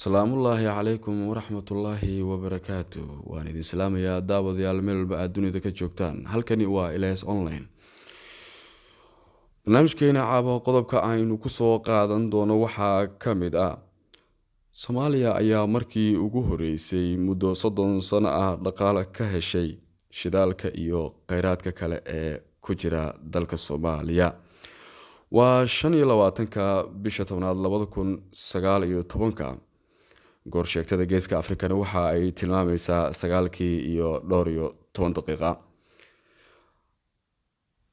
Asalaamullaahi calaykum waraxmatullaahi wabarakaatu. Waan idin salaamayaa, daawadayaal, meel walba aad dunida ka joogtaan. Halkani waa Ilays Online. Barnaamijkeena caaba qodobka aynu kusoo qaadan doono waxaa ka mid ah: Soomaaliya ayaa markii ugu horeysay muddo 30 sano ah dhaqaale ka heshay shidaalka iyo kheyraadka kale ee ku jira dalka Soomaaliya. Waa 25-ka bisha 10aad 2019-ka. Goor sheegtada Geeska Afrikana waxa ay tilmaamaysaa sagaalkii iyo dhowr iyo toban daqiiqa.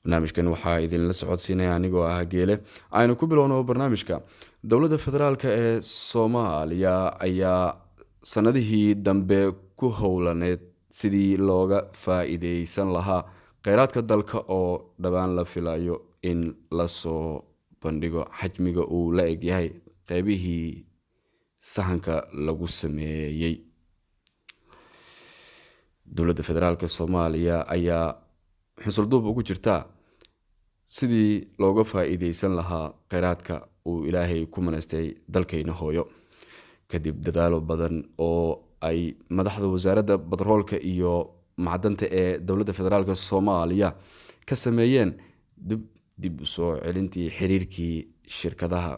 Barnaamijkan waxaa idinla socodsiinaya anigoo ah Geele. Aynu ku bilowno barnaamijka. Dowladda federaalk ee Soomaaliya ayaa sanadihii dambe ku howlaneed sidii looga faa-iideysan lahaa kheyraadka dalka, oo dhowaan la filayo in lasoo bandhigo xajmiga uu la egyahay qeybihii sahanka lagu sameeyey. Dowladda federaalk Soomaaliya ayaa xusulduub ugu jirta sidii looga faa-iideysan lahaa kheyraadka uu Ilaahay ku manaystay dalkayna hooyo, kadib dadaalo badan oo ay madaxda Wasaaradda Batroolka iyo Macdanta ee dowladda federaalk Soomaaliya ka sameeyeen dib usoo celintii xiriirkii shirkadaha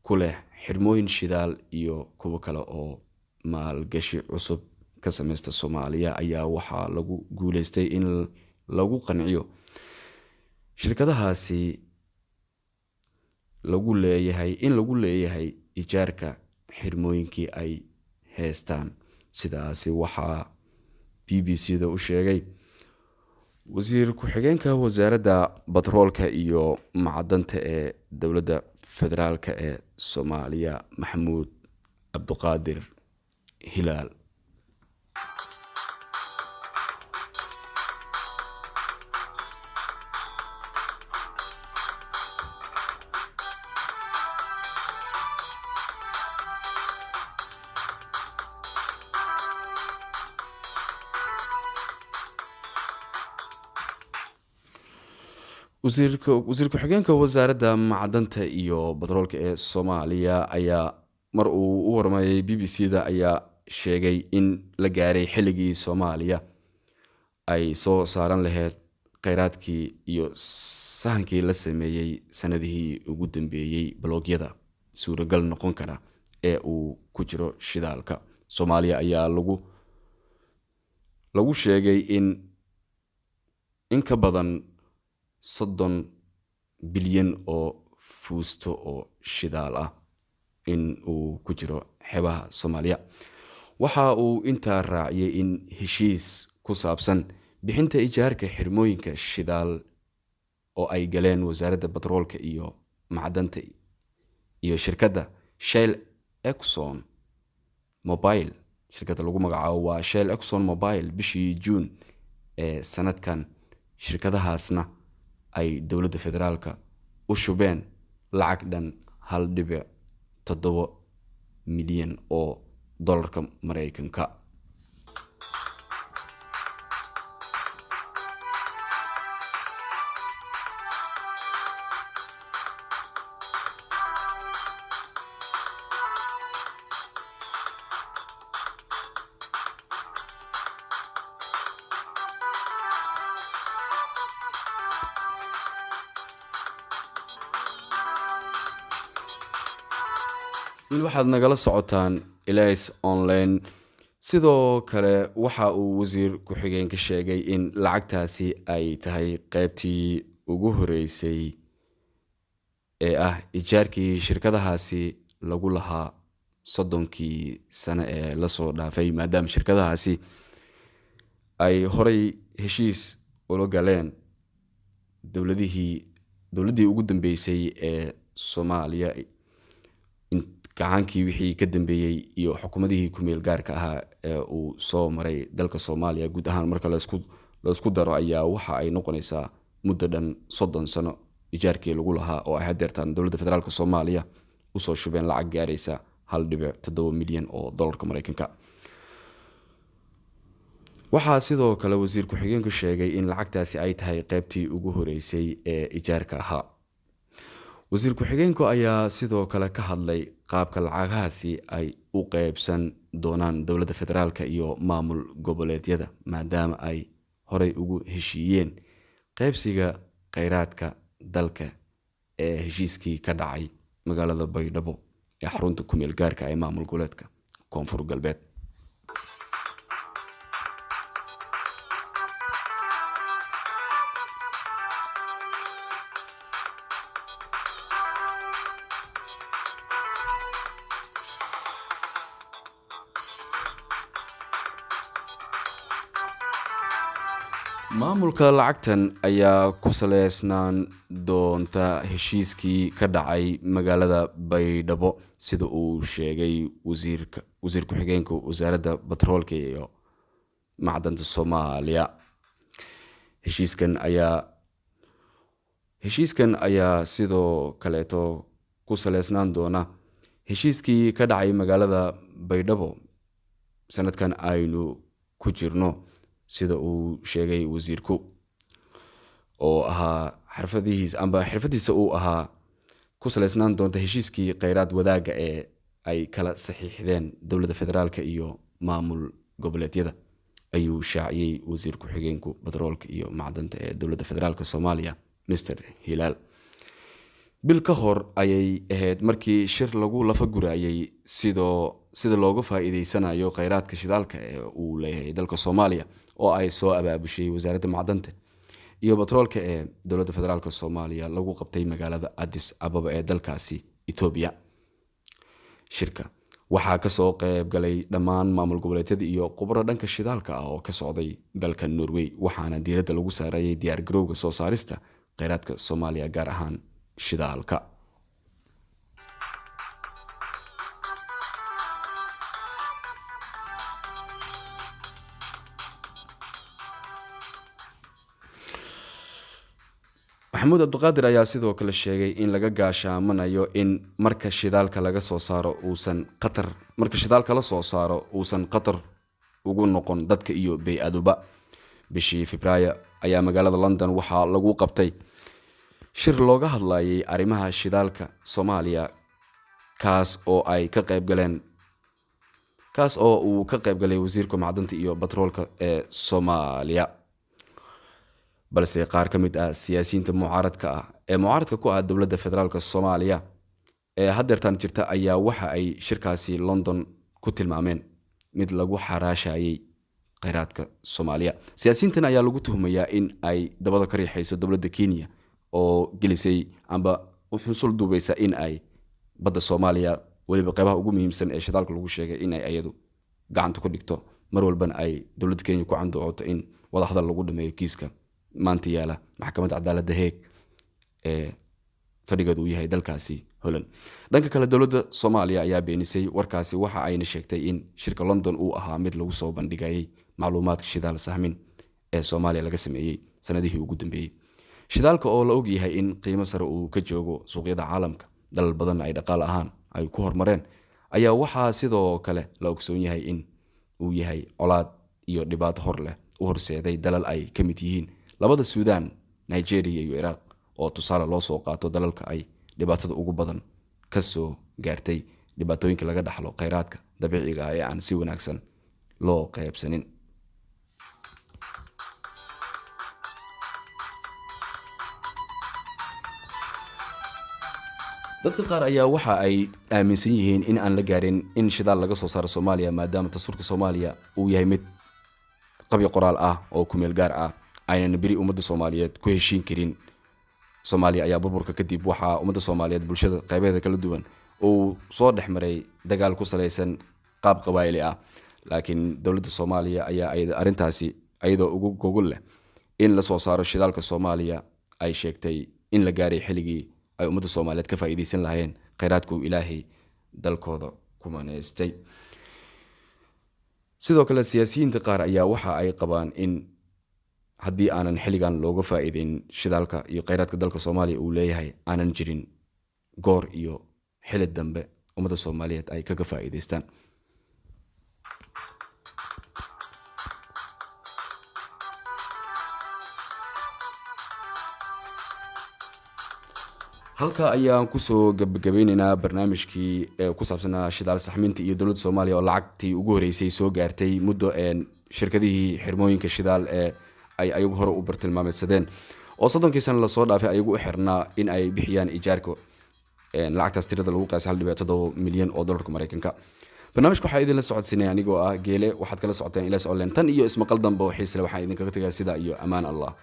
ku leh xirmooyin shidaal iyo kuwo kale oo maalgashi cusub ka sameysta Soomaaliya. Ayaa waxaa lagu guuleystay in lagu qanciyo shirkadahaasi lagu leeyahay in lagu leeyahay ijaarka xirmooyinkii ay heystaan. Sidaasi waxaa BBC da u sheegay wasiir ku-xigeenka Wasaaradda Batroolka iyo Macdanta ee dowladda federaalk ee Soomaaliya, Maxamuud Cabduqaadir Hilaal. Wasiir ku-xigeenka Wasaaradda Macdanta iyo Batroolka ee Soomaaliya ayaa mar uu u warmayay BBC da ayaa sheegay in la gaaray xilligii Soomaaliya ay soo saaran lahayd kheyraadkii iyo sahankii la sameeyey sanadihii ugu dambeeyey baloogyada suuragal noqon kara ee uu ku jiro shidaalka. Soomaaliya ayaa lagu sheegay in ka badan 30 bilyan oo fuusto oo shidaal ah in uu ku jiro xeebaha Soomaaliya. Waxa uu intaa raaciyey in heshiis ku saabsan bixinta ijaarka xirmooyinka shidaal oo ay galeen Wasaaradda Batroolka iyo Macdanta iyo shirkadda Shell Exxon Mobil, shirkadda lagu magacaabo waa Shell Exxon Mobil, bishii Juun ee sanadkan, shirkadahaasna ay dowladda federaalka u shubeen lacag dhan 1.7 milyan oo dollarka Mareykanka. Weli waxaad nagala socotaan Ilays Online. Sidoo kale waxa uu wasiir ku-xigeenka sheegay in lacagtaasi ay tahay qeybtii ugu horeysay ee ah ijaarkii shirkadahaasi lagu lahaa 30kii sano ee lasoo dhaafay, maadaama shirkadahaasi ay horey heshiis ula galeen dowladihii dowladdii ugu dambeysay ee Soomaaliya gacaankii wixii ka dambeeyey iyo xukuumadihii ku-meel gaarka ahaa ee uu soo maray dalka Soomaaliya guud ahaan. Marka laisku daro ayaa waxa ay noqonaysaa muddo dhan 30 sano ijaarkii lagu lahaa, oo ay hadeertaan dowladda federaalk Soomaaliya usoo shubeen lacag gaaraysa 1.7 milyan oo dollarka Mareykanka. Waxaa sidoo kale wasiir ku-xigeenku sheegay in lacagtaasi ay tahay qeybtii ugu horeysay ee ijaarka ahaa. Wasiir ku-xigeenku ayaa sidoo kale ka hadlay qaabka lacagahaasi ay u qeybsan doonaan dowladda federaalka iyo maamul goboleedyada, maadaama ay horey ugu heshiiyeen qeybsiga kheyraadka dalka ee heshiiskii ka dhacay magaalada Baydhabo ee xarunta kumeel gaarka ee maamul goboleedka Koonfur Galbeed. Maamulka lacagtan ayaa ku saleysnaan doonta heshiiskii ka dhacay magaalada Baydhabo, sida uu sheegay wasiir ku-xigeenka wasaaradda batroolka iyo macdanta Soomaaliya. Heshiiskan ayaa sidoo kaleeto ku saleysnaan doona heshiiskii ka dhacay magaalada Baydhabo sanadkan aynu ku jirno, sida uu sheegay wasiirku, oo ahaa xirfadihiis amba xirfadiisa uu ahaa ku saleysnaan doonta heshiiskii kheyraad wadaagga ee ay kala saxiixdeen dowladda federaalka iyo maamul goboleedyada, ayuu shaaciyey wasiir ku-xigeenku batroolka iyo macdanta ee dowladda federaalka Soomaaliya, Mr Hilaal. Bil ka hor ayay ahayd markii shir lagu lafa gurayay sida looga faa'iideysanayo kheyraadka shidaalka ee uu leeyahay dalka Soomaaliya oo ay soo abaabushay wasaaradda macdanta iyo batroolka ee dowladda federaalk Soomaaliya lagu qabtay magaalada Addis Ababa ee dalkaasi Etoobiya. Shirka waxaa kasoo qeyb galay dhammaan maamul goboleedyada iyo khubro dhanka shidaalka ah oo ka socday dalka Norway, waxaana diiradda lagu saarayay diyaargarowga soo saarista kheyraadka Soomaaliya, gaar ahaan shidaalka. Maxamuud Cabdiqaadir ayaa sidoo kale sheegay in laga gaashaamanayo in marka shidaalka laga soo saaro uusan khatar marka shidaalka la soo saaro uusan khatar ugu noqon dadka iyo bey-aduba. Bishii Febraayo ayaa magaalada London waxaa lagu qabtay shir looga hadlayay arrimaha shidaalka Soomaaliya, kaas oo ay ka qayb galeen kaas oo uu ka qayb galay wasiirka macdanta iyo batroolka ee Soomaaliya. Balse qaar ka mid ah siyaasiyiinta mucaaradka ah ee mucaaradka ku ah dowladda federaalk Soomaaliya ee haddeertan jirta ayaa waxa ay shirkaasi London ku tilmaameen mid lagu xaraashayay kheyraadka Soomaaliya. Siyaasiyiintan ayaa lagu tuhmayaa in ay dabada ka riixayso dowladda Kenya oo gelisay amba u xunsul duubaysa in ay badda Soomaaliya, weliba qeybaha ugu muhiimsan ee shidaalka lagu sheegay, in ay iyadu gacanta ku dhigto, mar walbana ay dowladda Kenya ku candoocoto in wadahadal lagu dhameeyo kiiska maanta yaala maxkamadda cadaaladda Heeg ee fadhigeedu uu yahay dalkaasi Holland. Dhanka kale, dowladda Soomaaliya ayaa beenisay warkaasi, waxa ayna sheegtay in shirka London uu ahaa mid lagu soo bandhigayay macluumaadka shidaal sahmin ee Soomaaliya laga sameeyey sanadihii ugu dambeeyey. Shidaalka oo la ogyahay in qiimo sare uu ka joogo suuqyada caalamka, dalal badan ay dhaqaale ahaan ay ku horumareen, ayaa waxaa sidoo kale la ogsoon yahay in uu yahay colaad iyo dhibaato hor leh u horseeday dalal ay ka mid yihiin labada Suudaan, Nigeria iyo Ciraaq, oo tusaale loo soo qaato dalalka ay dhibaatada ugu badan ka soo gaartay dhibaatooyinka laga dhaxlo kheyraadka dabiiciga ah ee aan si wanaagsan loo qeybsanin. Dadka qaar ayaa waxa ay aaminsan yihiin in aan la gaarin in shidaal laga soo saaro Soomaaliya, maadaama dastuurka Soomaaliya uu yahay mid qabyo qoraal ah oo kumeel gaar ah, aynan beri ummadda Soomaaliyeed ku heshiin karin. Soomaaliya ayaa burburka kadib waxaa ummadda Soomaaliyeed bulshada qeybaheeda kala duwan uu soo dhex maray dagaal ku salaysan qaab qabaa'ili ah, laakiin dowladda Soomaaliya ayaa arrintaasi iyadoo ugu gogol leh in la soo saaro shidaalka Soomaaliya ay sheegtay in la gaaray xilligii ay ummadda Soomaaliyeed ka faa'iidaysan lahaayeen kheyraadka uu Ilaahay dalkooda ku maneystay. Sidoo kale siyaasiyiinta qaar ayaa waxa ay qabaan in haddii aanan xilligan looga faa'iideyn shidaalka iyo kheyraadka dalka Soomaaliya uu leeyahay, aanan jirin goor iyo xili dambe ummadda Soomaaliyeed ay kaga faa'iidaystaan. Halka ayaan kusoo gabagabeyneynaa barnaamijkii ee ku saabsanaa shidaal saxminta iyo dowladda Soomaaliya oo lacagtii ugu horeysay soo gaartay muddo shirkadihii xirmooyinka shidaal ee ay ayagu hore u bartilmaameedsadeen oo 30kii sano lasoo dhaafay ayagu u xirnaa in ay bixiyaan ijaarka. Lacagtaas tirada lagu qiyaasay 1.7 milyan oo dollarka Maraykanka. Barnaamijka waxaa idinla socodsiinaya anigoo ah Geele. Waxaad kala socoteen Ilaas Online. Tan iyo ismaqal dambe oo xiisle, waxaan idinkaga tegaa sidaa iyo amaan Allah.